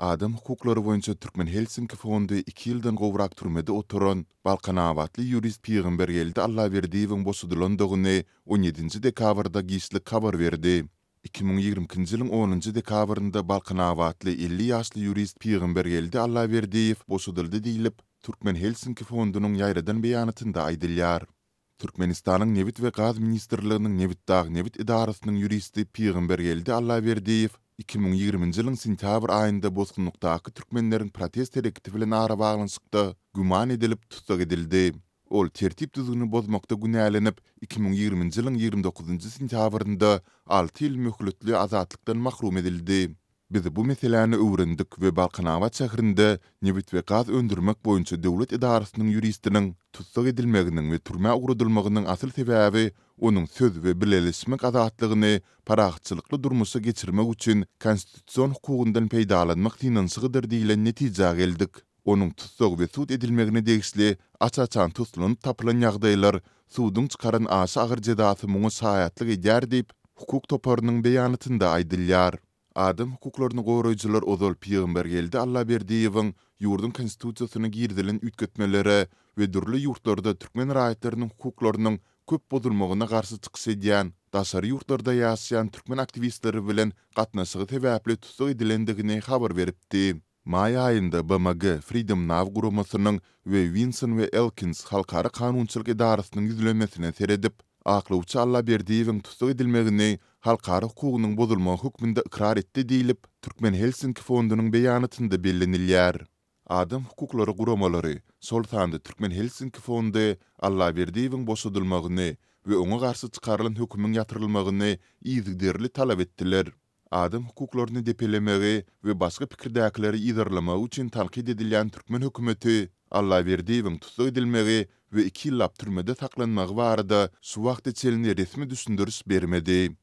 Adam hukuklary boýunça Türkmen Helsinki fondy iki ýyldan gowrak türmede oturan balkanabatly ýurist Pygambergeldi Allaberdiýewiň boşadylandygyny on ýedinji dekabrda giçlik habar berdi. 2022-nji ýylyň onunjy dekabrynda balkanabatly 50 ýaşly ýurist Pygambergeldi Allaberdiýew boşadyldy diýlip, Türkmen Helsinki fondunyň ýaýradan beýanatynda aýdylýar. Türkmenistanyň Nebit we gaz ministrliginiň Nebitdagnebit edarasynyň ýuristi Pygambergeldi Allaberdiýew 2020-nji ýylyň sentýabr aýynda bosgunlykdaky türkmenleriň protest hereketi bilen arabaglanyşykda güman edilip tussag edildi. Ol tertip-düzgüni bozmakda günälenip, 2020-nji ýylyň 29-njy sentýabrynda alty ýyl möhletli azatlykdan mahrum edildi. Biz bu meseläni öwrendik we Balkanabat şäherinde nebit we gaz öndürmek boýunça döwlet edarasynyň ýuristiniň tussag edilmeginiň we türmä ugradylmagynyň asyl sebäbi onuň söz we bileleşmek azatlygyny parahatçylykly durmuşa geçirmek üçin konstitusion hukugyndan peýdalanmak synanyşygydyr diýlen netijä geldik. Onuň tussag we sud edilmegine degişli aç-açan toslanyp tapylan ýagdaýlar suduň çykaran aşa agyr jezasy muňa şaýatlyk edýär diýip, hukuk toparynyň beýanatynda aýdylýar. Adam hukuklaryny goraýjylar ozal Pygambergeldi Allaberdiýewiň ýurduň Konstitusiýasyna girizilen üýtgetmelere we dürli ýurtlarda türkmen raýatlarynyň hukuklarynyň köp bozulmagyna garşy çykyş edýän daşary ýurtlarda ýaşaýan türkmen aktiwistleri bilen gatnaşygy sebäpli tussag edilendigini habar beripdi. Maý aýynda BMG Freedom Now guramasynyň we Winson we Elkins halkara kanunçylyk edarasynyň ýüzlenmesine seredip, aklawçy Allaberdiýewiň tussag edilmegini halkara hukugynyň bozulmagy hökmünde ykrar etdi diýlip, Türkmen Helsinki fondunyň beýanatynda bellenilýär. Adam hukuklary guramalary, şol sanda Türkmen Helsinki fondy Allaberdiýewiň boşadylmagyny we oňa garşy çykarylan hökümiň ýatyrylmagyny yzygiderli talap etdiler. Adam hukuklaryny depelemegi we başga pikirdäkileri yzarlamagy üçin tankyt edilýän türkmen hökümeti Allaberdiýewiň tussag edilmegi we iki ýyllap türmede saklanmagy barada şu wagta çenli resmi düşündiriş bermedi.